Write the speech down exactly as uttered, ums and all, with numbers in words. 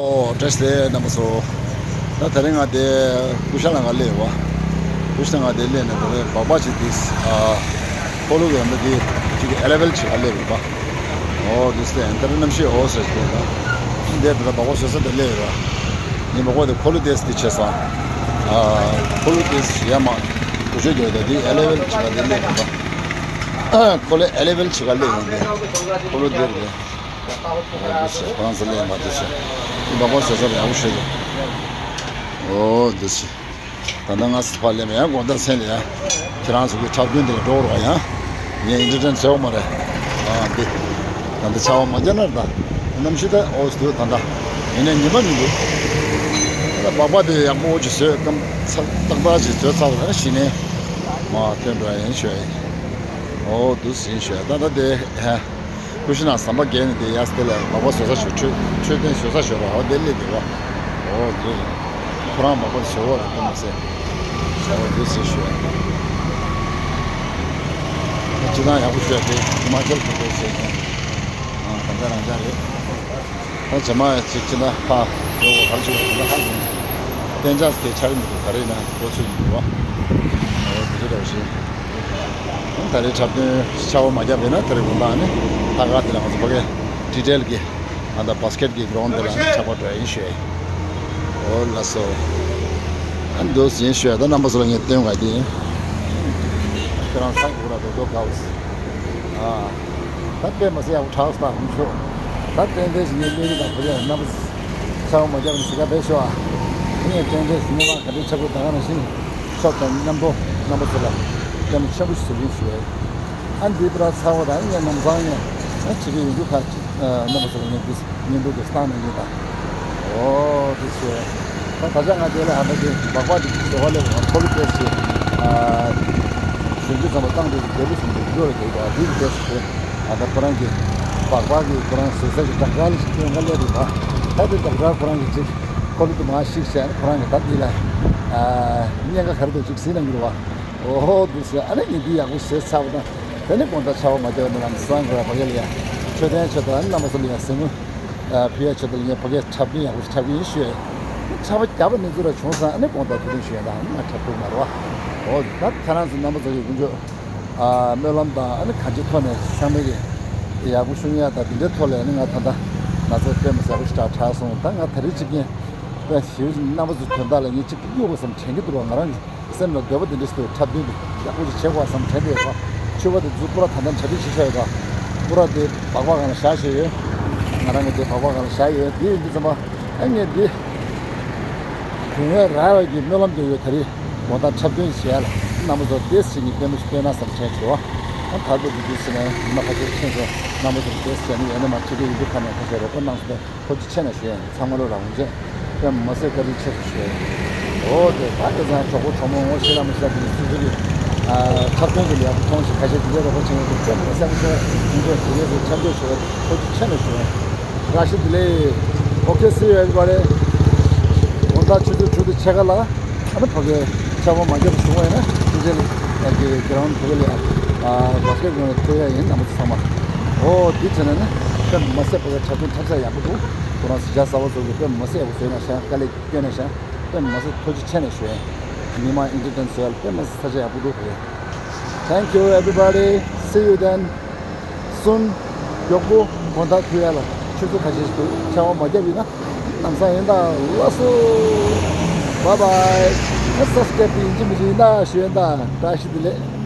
ཨོ་བཀྲ་ཤིས་བདེ་ལེགས་རྣམ་པ་ཚོ། ད་དེ་རིང་ང་དེ་ཀུ་ཤ་ལ་ང་སླེབས་པ། ཀུ་ཤ་ལ་ང་དེ་སླེབས་ནས་དེ་རིང་སྦག་སྦག་ཅིག་དེ་ཨ་ཁོ་ལུ་གི་འདི་ཅིག་ཨེ་ལེ་ཝལ་ཅིག་ག་སླེབས་པ། ཨོ་དེ་སྟེ་ཨན་ཏར་གནམ་གཤིས་འོ་ཟེར་གྱི་འདུག་འདི་དེ་ད་སྦག་སྦག་བཟོ་ས་དེ་སླེབས་པ། ངས་སྦག་སྦག་དེ་ཁོ་ལུ་དེ་སྟེ་བྱས་སོང་། ཨ་ཁོ་ལུ་དེ་ཡ་མ་ཀུ་ཤ་རྒྱུ་དེ་དེ་ཨེ་ལེ་ཝལ་ཅིག་ག་དེ་སླེབས་པ། ཁོ་ལུ་ཨེ་ལེ་ཝལ་ཅིག་ག་སླེབས་ཡོང་དེ་ཁོ་ལུ་དེ་རེད། འོ་འདི་ཟེར་ཁོ་རང་ཚོ་ལས་མ་འདི་ཟེར། འདི་སྦག་སྦག་བཟོ་ས་ལ་ཡག་པོ་ཞིག་འདུག་འོ་འདི་ཟེར། ད་ལྟ་ང་ཚོ་ཕར་སླེབས་ཡང་དགོང་དག་མཚན་ལ་ཡང་ཁྱེད་རང་ཚོ་གི་འཁྲབ་སྟོན་འདི་ལ་འགྲོ་རོགས་ཡང་། ངས་ཨིན་ཊར་ཊེན་བྱེད་འོ་མ་རེད། ཨ་འདི། ད་ལྟ་ཆར་པ་མ་རྒྱག་ན་ད་གནམ་གཤིས་ད་འོ་འདུག་ད་ལྟ་ཡིན་ནའི་ཉི་མ་མི་འདུག་ད་སྦག་སྦག་དེ་ཡག་པོ་ཅིག་བཟོས་སྐམ་ཚ་ཏག་ཏག་ཅིག་བཟོས་ཚར་བ་ད་གཞི་ནས་མ་ཐོན་འགྲོ་ཡ་ཡིན་ཞུ་ཡ་ཡིན། འོ་འདུག་ཟིན་ཞུ་ཡ་ད་ད་དེ་ཧ། ཀུ་ཤུ་ནང་ཟམ་པ་བརྒལ་ནས་དེ་ཡར་དེ་ལ་སྦག་སྦག་བཟོ་ས་ཞོ་མཆོད་མཆོད་རྟེན་བཟོ་ས་ཞོ་ར་འོ་དེ་སླེབས་བསྡད་པ། འོ་དེ་རེད། ཁོ་རང་སྦག་སྦག་བཟོ་བ་རེད་དེ་མ་ཟད། འོ་དེ་ཟེར་ཞུ་ཡ། ད་སྤྱི་བཏང་ཡག་པོ་ཞུ་ཡ་དེ་ཧི་མ་ཅལ་གྱི་དེ་ཟེར་ཀྱང་། ཨང་གང་ལྟར་རང་ཅག་རེད། ད་ཇེ་མ་ཅིག་ཅི་ན་ཧ་ཡོ་གོ་གར་ཅིག་ཡོད་ན་ཧ་ཡོང་། གཏན་འཇགས་དེ་ཆགས་ཀྱི་མི་འདུག་ག་རེ་ཡིན་ན་ལོ་ཚོད་ཡིན་འདུག་བ། འོ་དེ་འདྲ་རེད་ཞེས། ད་རེས་འཁྲབ་སྟོན་ཆར་པ་མ་བརྒྱབ་པས་ན་དེ་རིང་དགོང་དག་ནི་ལྷག་དཀར་དེ་ལ་ང་ཚོ་ཕ་གའི་ཌི་ཊེལ་གྱི་ཨ་ད་བྷ་སི་ཀེཊ་གྱི་གྷི་རའུན་ཌི་དེ་ལ་ནི་ཆར་པ་འགྲོ་ཡ་ཡིན་ཞུ་ཡ་ཡིན། འོ་ལགས་སོ། ཨ་འདུག་ཡིན་ཞུ་ཡ་ད་རྣམ་པ་ཚོ་ལ་ངས་སྟོན་ག་དེ་ཡིན། ཁྱེད་རང་ཚང་གུ་ར་རྡོ་རྡོ་དགའ་བོ། ཨ། ད་དཔེ་མ་སྲིད་ཡག་པོ་གྲགས་སོང་ད་ཧུམ་ཤོག་ད་ཏན་ཏན་ཞིག་ངའི་སྨན་རིགས་དང་བོད་ཡིག་རྣམ་པ་ཚོ་ཆར་པ་མ་བརྒྱབ་ནས་ཟི་ཁ་བེད་ཤོག་ཨ། དེ་ངས་ཏན་ཏན་ཞིག་སྨན་པ་ག་འདྲའི་ཆགས་དགོས་ད་ག་ནང་བཞིན་ཤོག་དང་མཉམ་དུ་རྣམ་པ་ཚོ་ལ་ལྟད་མོ་ཆེན་པོ་ཞིག་བཟོ་གི་ཡིན་ཞུ་ཡ་ཡིན། ཨ་འདི་པུ་ར་ཚ་བོ་དང་ངས་ནམ་སང་ངས་ཨ་བྱེད་ཀྱི་ཡིན་འདུག་ཁ་ཅིག་རྣམ་པ་ཚོ་ལ་ངས་འདི་བརྙན་ཐུང་འདི་བཏང་ནས་ཡིན་ད། ཨོ་དེ་ཞུ་ཡ་ཡིན། ད་ད་ཆ་ང་དེ་ལ་ཧ་ད་དེ་སྦག་སྦག་དེ་ཟེར་བ་ལས་ང་ཁོ་ལི་ཏེ་སི་ཨ་ཞོན་རྒྱུ་ཙམ་པ་བཏང་དེ་དེ་བུ་སོང་དེ་འགྲོ་ལ་དེ་ག་དེ་གི་ཏེ་སི་དེ་ཨ་ད་ཁོ་རང་གི་སྦག་སྦག་གི་ཁོ་རང་བཟོ་ས་གི་ཌོག་ཊར་ལ་ཞིག་སྟོན་ག་སླེབས་རེད་ད། ད་དེ་ཌོག་ཊར་ཁོ་རང་གི་ཅིག་ཁོ་ལི་དུ་མ་ཞིག་བྱས་ཁོ་རང་གི་ད་དེ་ལ་ཨ་གཉན་ཁ་ག་རེ་འདུག་ཅིག་གཟིགས་གནང་གི་རེད་བ། ཨོ་ཧོ་འདུག་ཟེར་ཨ་ནི་ངས་འདི་ཡག་པོ་བཟོས་ཚར་བ་དང་དེ་ནི་དགོང་དག་ཆར་པ་མ་བརྒྱབ་ནི་ལམ་སང་གི་ར་ཕ་གི་ལ་ཡ་མཆོད་རྟེན་ཆེད་དུ་ཨ་ནི་རྣམ་པ་ཚོ་ལ་ཡ་གཟིགས་མོ། ཕུལ་ཡ་ཆེད་དུ་ལ་ངས་ཕ་གིའི་འཁྲབ་སྟོན་ཡག་པོ་ཞིག་འཁྲབ་ཀྱི་ཡིན་ཞུ་ཡ་ཡིན། ཆར་པ་བརྒྱབ་པ་ནི་ཚུར་ལ་བྱུང་སོང་ཨ་ནི་དགོང་དག་ཐུགས་རྟེན་ཞུ་ཡ་དང་ཨ་ནི་ང་འཁྲབ་ཐུབ་མ་རེད་བ། འོ་ད་ཁྱེད་རང་ཚོ་རྣམ་པ་ཚོ་གི་ཀུན་སྤྱོད་ཨ་སྨོན་ལམ་དང་ཨ་ནི་གང་ཅིའི་ཐོག་ནས་ཚང་མས་ཀྱི་ཡག་པོ་ཤུགས་ཡ་དང་འདི་འདྲའི་ཐོག་ལ་ཨ་ནི་ང་ད་ལྟ་ན་ཚ་དཔེ་མི་སྲིད་པ་ཞིག་དྲག་དྲག་སོང་ད་ང་ད་རེས་ཅིག་ངས་དཔེ་ཞིབ་རྣམ་པ་ཚོ་དོན་དག་ལ་ངས་ཅིག་གཡུག་དགོས་བསམ་དྲན་གྱི་འདུག་བ་ང་རང་གི་སེམས་ལ་འདོད་པ་དེ་འདྲ་ཞིག་འདུག་འཁྲབ་སྟོན་དེ་ཡག་པོ་ཞིག་བྱེད་དགོས་བསམ་དྲན་འདུག་ཡོད་པ། མཆོད་པ་དེ་ཚོ་པུ་ར་ད་ལྟ་གྲ་སྒྲིག་བྱེད་ཤག་ཡོད་པ། པུ་ར་དེ་སྦག་སྦག་སྒང་ལ་བཞག་བཞག་ཡོད། ང་རང་གི་དེ་སྦག་སྦག་སྒང་ལ་བཞག་ཡོད་དེ་ཡིན་དུས་ཙམ་པ་ཨ་ངས་འདི་དུས་ངན་ར་བ་གི་སྨོན་ལམ་དུ་ཡོད་ད་རེས་དགོང་དག་འཁྲབ་སྟོན་བྱེད་ཡ་ལ་རྣམ་པ་ཚོ་ཏེས་ཞིག་གི་ལྟད་མོ་ཞིག་སྟོན་ན་བསམ་དྲན་བྱུང་བ། ཨ་ད་དུ་དེ་དུས་ཟེར་ནས་ཉི་མ་ཁ་ཤས་ཕྱིན་སོང་རྣམ་པ་ཚོ་ཏེས་བྱས་ནས་ཡོད་ན་མ་ཁྲིད་ཀྱི་ཡིན་དུས་ཁ་ནས་ཁ་ཤས་རོགས་པ་གནང་སོང་། ཐུགས་རྗེ་ཆེ་ན་ཞུ་ཡ་ཡིན། ཚང་མ་ལོ་ལ་ངོ་མཇལ། དཔེ་མ་སྲིད་བཀའ་དྲིན་ཆེ་ཞུ་ཡ་ཡིན། འོ་དེ་ད་དེ་ཚང་གྲོགས་པོ་གྲོགས་མོ་ངོ་ཤེས་ར་མི་ཤེས་ར་དེ་ཚོ་ཚུར་ཚུར་གྱི་འཁྲབ་སྟོན་དེ་ལ་ཡག་པོ་མཐོང་ཞིག་ཁ་ཤས་དེ་འདྲའི་རོགས་པ་བྱེད་མཁན་དེ་དཔེ་མ་སྲིད་པ་ཞུ་ཡ་ཡིན། དེ་ལས་དེ་ཆ་འཇོག་ཞུ་བ་ཐུགས་རྗེ་ཆེ་ན་ཞུ་ཡ་ཡིན། བཀྲ་ཤིས་བདེ་ལེགས། Okay, see you everybody. དགོང་དག་ཆུ་ཚོད་དྲུག་དང་ཕྱེད་ཀ་ལ། ཨ་ནི་ཕ་གིའི་ཆར་པ་མ་བརྒྱབ་པ་བྱུང་བ་ཡིན་ན་ཕྱི་རྒྱལ་གྱི་གྷི་རའུན་ཌི་ཕ་གི་ལ་ཡ་བྷ་སི་ཀེཊ་གི་ཐུག་ཡ་ཡིན་རྣམ་པ་ཚོ་ཚང་མ། ཨོ་འདི་བྱས་ན་ནི་དཔེ་མ་སྲིད་ཕ་གིའི་འཁྲབ་སྟོན་འཁྲབ་ས་ཡག་པོ་འདུག་ཁོ་རང་གཟི་བྱ་གསར་པ་ཚོ་གིས་དཔེ་མ་སྲིད་ཡག་པོ་བཟོས་ན་ཤག་དཀའ་ལས་བསྐྱོན་ན་ཤག་དཔེ་མ་སྲིད་ཐུགས་རྗེ་ཆེ་ནས་ཞུ་ཡ་ཡིན། མི་མང་ཨིན་ཊར་ཊེན་བཟོ་ཡ་ལ་དཔེ་མ་སྲིད་ས་ཆ་ཡག་པོ་འདུག་ཕ་གི། Thank you everybody. See you then. སུན། མགྱོགས་པོ་དགོང་དག་ཐུག་ཡ་ལ་ཆུ་ཚོད་ཁ་ཤས་ཤིག་འདུག་ཆར་པ་མ་བརྒྱབ་ཡིན་ན་ལམ་སང་ཡིན་ད། ལགས་སོ། Bye bye. ཨ་སབ་སི་ཀེ་རེབ་དེ་ཡིན་གཅིག་མིན་གཅིག་ཡིན་ད་ཞུ་ཡིན་ད། བཀྲ་ཤིས་བདེ་ལེགས།